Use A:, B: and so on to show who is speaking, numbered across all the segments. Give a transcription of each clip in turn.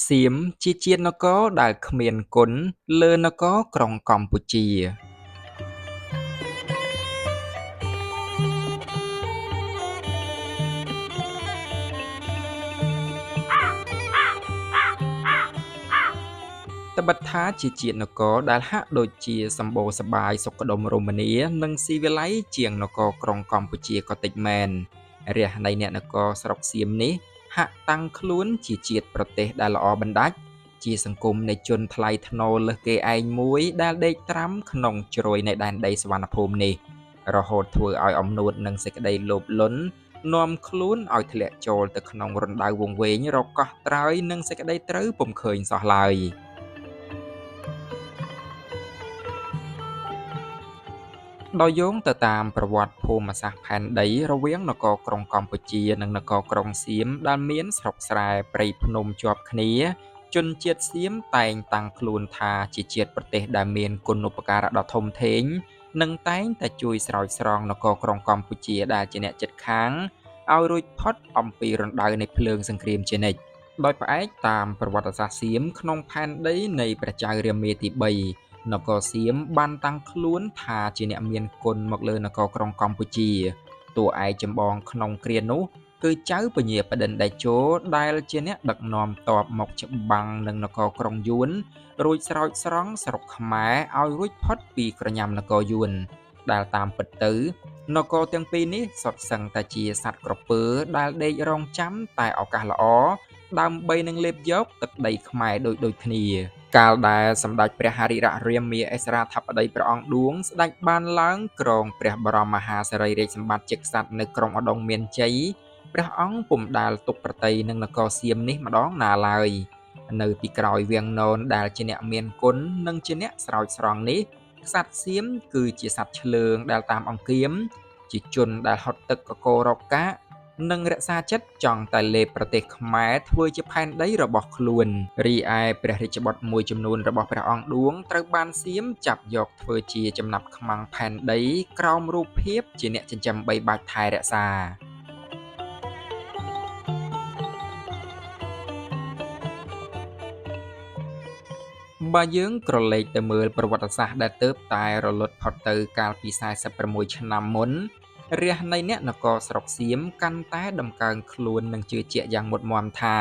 A: សៀមជាជាតិនគរដែលគ្មានគុណលើនគរក្រុងកម្ពុជា ត្បិតថាជាជាតិនគរដែលហាក់ដូចជាសម្បូរសប្បាយសុខដុមរមនានិងស៊ីវិល័យជាងនគរក្រុងកម្ពុជាក៏តិចមែន រាស្ត្រនៃអ្នកនគរស្រុកសៀមនេះហាក់តាំងខ្លួនជាជាតិប្រទេសដែលល្អបណ្ដាច់ ជាសង្គមនៃជនថ្លៃថ្នូរលើសគេឯងមួយដែលដេកត្រាំក្នុងជ្រោយនៃដែនដីសុវណ្ណភូមិនេះ រហូតធ្វើឲ្យអំនួតនិងសេចក្តីលោភលន់នាំខ្លួនឲ្យធ្លាក់ចូលទៅក្នុងរណ្ដៅវង្វេងរកកោះត្រើយនិងសេចក្តីត្រូវពុំឃើញសោះឡើយ។ ដោយយោងទៅតាមប្រវត្តិភូមិសាស្ត្រផែនដីរវាងនគរក្រុងកម្ពុជានិងនគរក្រុងសៀមដែលមានស្រុកស្រែព្រៃភ្នំជាប់គ្នា ជនជាតិសៀមតែងតាំងខ្លួនថាជាជាតិប្រទេសដែលមានគុណូបការៈដ៏ធំធេង និងតែងតែជួយស្រោចស្រង់នគរក្រុងកម្ពុជាដែលជាអ្នកជិតខាងឲ្យរួចផុតអំពីរណ្ដៅនៃភ្លើងសង្គ្រាមជានិច្ច ដោយផ្អែកតាមប្រវត្តិសាស្ត្រសៀមក្នុងផែនដីនៃព្រះចៅរាមាទី3 នគរសៀមបានតាំងខ្លួនថាជាអ្នកមានគុណមកលើនគរក្រុងកម្ពុជា តួឯកចម្បងក្នុងគ្រានោះគឺចៅពញាបដិនតេជោដែលជាអ្នកដឹកនាំទ័ពមកច្បាំងនឹងនគរក្រុងយួនរួចស្រោចស្រង់ស្រុកខ្មែរឲ្យរួចផុតពីក្រញាំនគរយួន ដែលតាមពិតទៅនគរទាំងពីរនេះសុទ្ធសឹងតែជាសត្វក្រពើដែលដេករងចាំតែឱកាសល្អដើម្បីនឹងលេបយកទឹកដីខ្មែរដូចៗគ្នា កាលដែលសម្ដេចព្រះហរិរៈរាមាអិសរាធិបតីព្រះអង្គឌួងស្ដេចបានឡើងគ្រងព្រះបរមមហាសារីរាជសម្បត្តិជាក្សត្រនៅក្រុងឧដុង្គមានជ័យ ព្រះអង្គពុំដែលទុកប្រតិយនឹងនគរសៀមនេះម្ដងណាឡើយ នៅពីក្រោយវាំងននដែលជាអ្នកមានគុណនិងជាអ្នកស្រោចស្រង់នេះ ក្សត្រសៀមគឺជាសត្វឆ្លើងដែលតាមអង្គៀម ជាជនដែលហត់ទឹកកករកាកនិងរក្សាចិត្តចង់តែលេបប្រទេសខ្មែរធ្វើជាផែនដីរបស់ខ្លួន រីឯព្រះរាជបុត្រមួយចំនួនរបស់ព្រះអង្គឌួងត្រូវបានសៀមចាប់យកធ្វើជាចំណាប់ខ្មាំងផែនដីក្រោមរូបភាពជាអ្នកចិញ្ចឹមបីបាច់ថែរក្សា បើយើងក្រឡេកទៅមើលប្រវត្តិសាស្ត្រដែលទើបតែរលត់ផុតទៅកាលពី46ឆ្នាំមុន រាស្ត្រនៃអ្នកនគរស្រុកសៀមកាន់តែតម្កើងខ្លួននិងជឿជាក់យ៉ាងមុតមមថា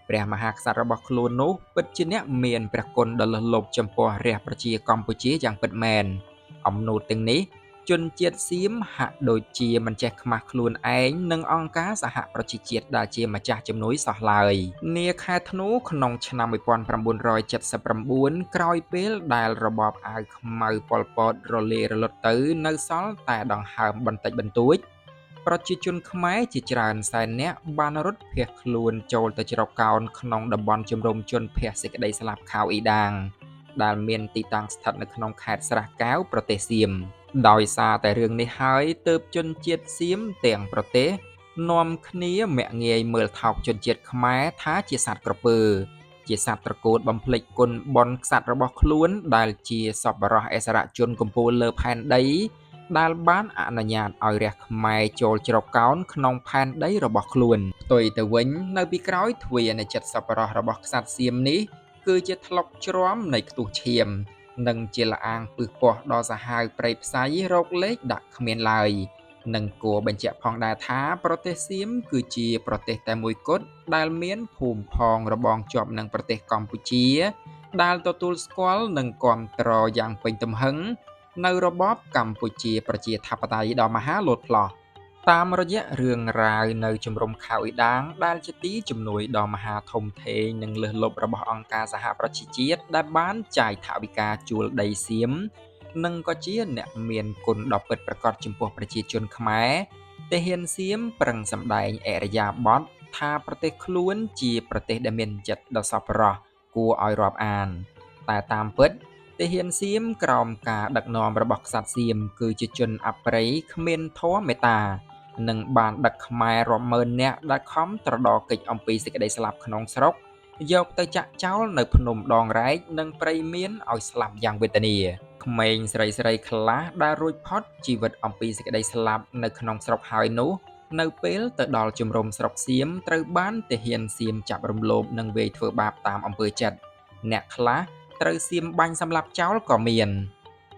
A: ព្រះមហាក្សត្ររបស់ខ្លួននោះពិតជាអ្នកមានព្រះគុណដ៏លើសលប់ចំពោះរាស្ត្រប្រជាកម្ពុជាយ៉ាងពិតមែន អំនួតទាំងនេះជនជាតិសៀមហាក់ដូចជាមិនចេះខ្មាស់ខ្លួនឯងនិងអង្គការសហប្រជាជាតិដែលជាម្ចាស់ជំនួយសោះឡើយ នាខែធ្នូក្នុងឆ្នាំ1979ក្រោយពេលដែលរបបអាវខ្មៅប៉ុលពតរលាយរលត់ទៅនៅសល់តែដង្ហើមបន្តិចបន្តួច ប្រជាជនខ្មែរជាច្រើនសែននាក់បានរត់ភៀសខ្លួនចូលទៅជ្រកកោនក្នុងតំបន់ជំរំជនភៀសសេចក្តីស្លាប់ខៅអ៊ីដាង ដែលមានទីតាំងស្ថិតនៅក្នុងខេត្តស្រះកែវប្រទេសសៀម ដោយសារតែរឿងនេះហើយទើបជនជាតិសៀមទាំងប្រទេសនាំគ្នាមាក់ងាយមើលថោកជនជាតិខ្មែរថាជាសត្វក្រពើ ជាសត្វត្រកូតបំភ្លេចគុណបុណ្យក្សត្ររបស់ខ្លួនដែលជាសប្បុរសអិសរជនកំពូលលើផែនដីដែលបានអនុញ្ញាតឲ្យរាស្ត្រខ្មែរចូលជ្រកកោនក្នុងផែនដីរបស់ខ្លួន ផ្ទុយទៅវិញនៅពីក្រោយទ្វារនៃចិត្តសប្បុរសរបស់ក្សត្រសៀមនេះគឺជាថ្លុកជ្រាំនៃខ្ទុះឈាម និងជាល្អាងពឹសពស់ដ៏សាហាវព្រៃផ្សៃរកលេខដាក់គ្មានឡើយ និងគួរបញ្ជាក់ផងដែរថាប្រទេសសៀមគឺជាប្រទេសតែមួយគត់ដែលមានភូមិផងរបងជាប់នឹងប្រទេសកម្ពុជា ដែលទទួលស្គាល់និងគាំទ្រយ៉ាងពេញទំហឹងនៅរបបកម្ពុជាប្រជាធិបតេយ្យដ៏មហាលោតផ្លោះ តាមរយៈរឿងរ៉ាវនៅជំរំខៅអ៊ីដាងដែលជាទីជំនួយដ៏មហាធំធេងនិងលើសលប់របស់អង្គការសហប្រជាជាតិដែលបានចាយថវិកាជួលដីសៀម និងក៏ជាអ្នកមានគុណដ៏ពិតប្រាកដចំពោះប្រជាជនខ្មែរ ទាហានសៀមប្រឹងសម្ដែងឥរិយាបថថាប្រទេសខ្លួនជាប្រទេសដែលមានចិត្តដ៏សប្បុរសគួរឲ្យរាប់អាន តែតាមពិតទាហានសៀមក្រោមការដឹកនាំរបស់ក្សត្រសៀមគឺជាជនអប្រិយគ្មានធម៌មេត្តា និងបានដឹកខ្មែររាប់ម៉ឺននាក់ដែលខំត្រដរគេចអំពីសេចក្តីស្លាប់ក្នុងស្រុកយកទៅចាក់ចោលនៅភ្នំដងរែកនិងព្រៃមានឲ្យស្លាប់យ៉ាងវេទនា ក្មេងស្រីៗខ្លះដែលរួចផុតជីវិតអំពីសេចក្តីស្លាប់នៅក្នុងស្រុកហើយនោះ នៅពេលទៅដល់ជំរំស្រុកសៀមត្រូវបានទាហានសៀមចាប់រំលោភនិងវាយធ្វើបាបតាមអំពើចិត្តអ្នកខ្លះត្រូវសៀមបាញ់សម្លាប់ចោលក៏មាន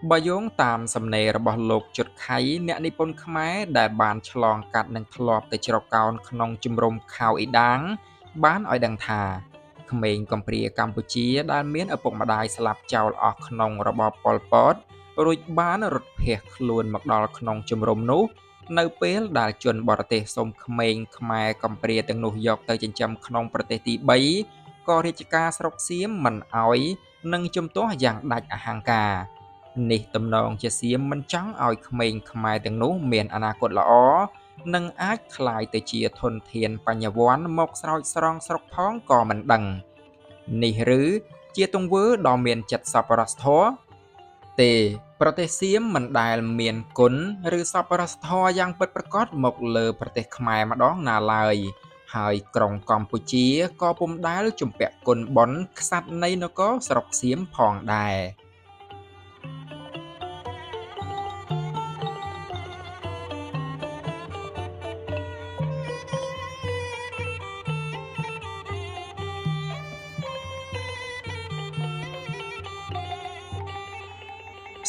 A: បើយោងតាមសំណេររបស់លោកជុតខៃអ្នកនិពន្ធខ្មែរដែលបានឆ្លងកាត់និងធ្លាប់ទៅជ្រកកោនក្នុងជំរំខៅអ៊ីដាងបានឲ្យដឹងថាក្មេងកំព្រាកម្ពុជាដែលមានឪពុកម្ដាយស្លាប់ចោលអស់ក្នុងរបបប៉ុលពតរួចបានរត់ភៀសខ្លួនមកដល់ក្នុងជំរំនោះនៅពេលដែលជនបរទេសសុំក្មេងខ្មែរកំព្រាទាំងនោះយកទៅចិញ្ចឹមក្នុងប្រទេសទី3ក៏រាជការស្រុកសៀមមិនអោយនិងជំទាស់យ៉ាងដាច់អហង្ការនេះទំនងជាសៀមមិនចង់ឲ្យក្មេងខ្មែរទាំងនោះមានអនាគតល្អនិងអាចក្លាយទៅជាធនធានបញ្ញវន្តមកស្រោចស្រង់ស្រុកផងក៏មិនដឹងនេះឬជាទង្វើដ៏មានចិត្តសប្បុរសធម៌ទេប្រទេសសៀមមិនដែលមានគុណឬសប្បុរសធម៌យ៉ាងពិតប្រាកដមកលើប្រទេសខ្មែរម្ដងណាឡើយហើយក្រុងកម្ពុជាក៏ពុំដែលជំពាក់គុណបុណ្យក្សត្រនៃនគរស្រុកសៀមផងដែរ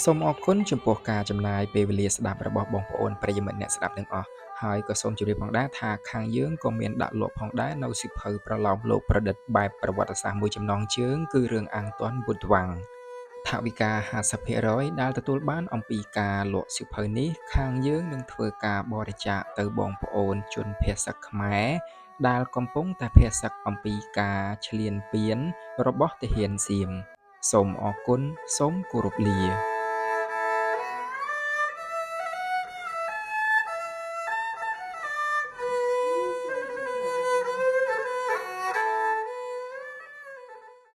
A: សូមអរគុណចំពោះការចំណាយពេលវេលាស្ដាប់របស់បងប្អូនប្រិយមិត្តអ្នកស្ដាប់ទាំងអស់ហើយក៏សូមជម្រាបផងដែរថាខាងយើងក៏មានដាក់លក់ផងដែរនៅសៀវភៅប្រលោមលោកប្រឌិតបែបប្រវត្តិសាស្ត្រមួយចំណងជើងគឺរឿងអាំងទាន់វុតវ៉ាំងថវិកា 50% ដែលទទួលបានអំពីការលក់សៀវភៅនេះខាងយើងនឹងធ្វើការបរិច្ចាគទៅបងប្អូនជនភៀសសឹកខ្មែរដែលកំពុងតែភៀសសឹកអំពីការឈ្លានពានរបស់ទាហានសៀមសូមអរគុណសូមគោរពលា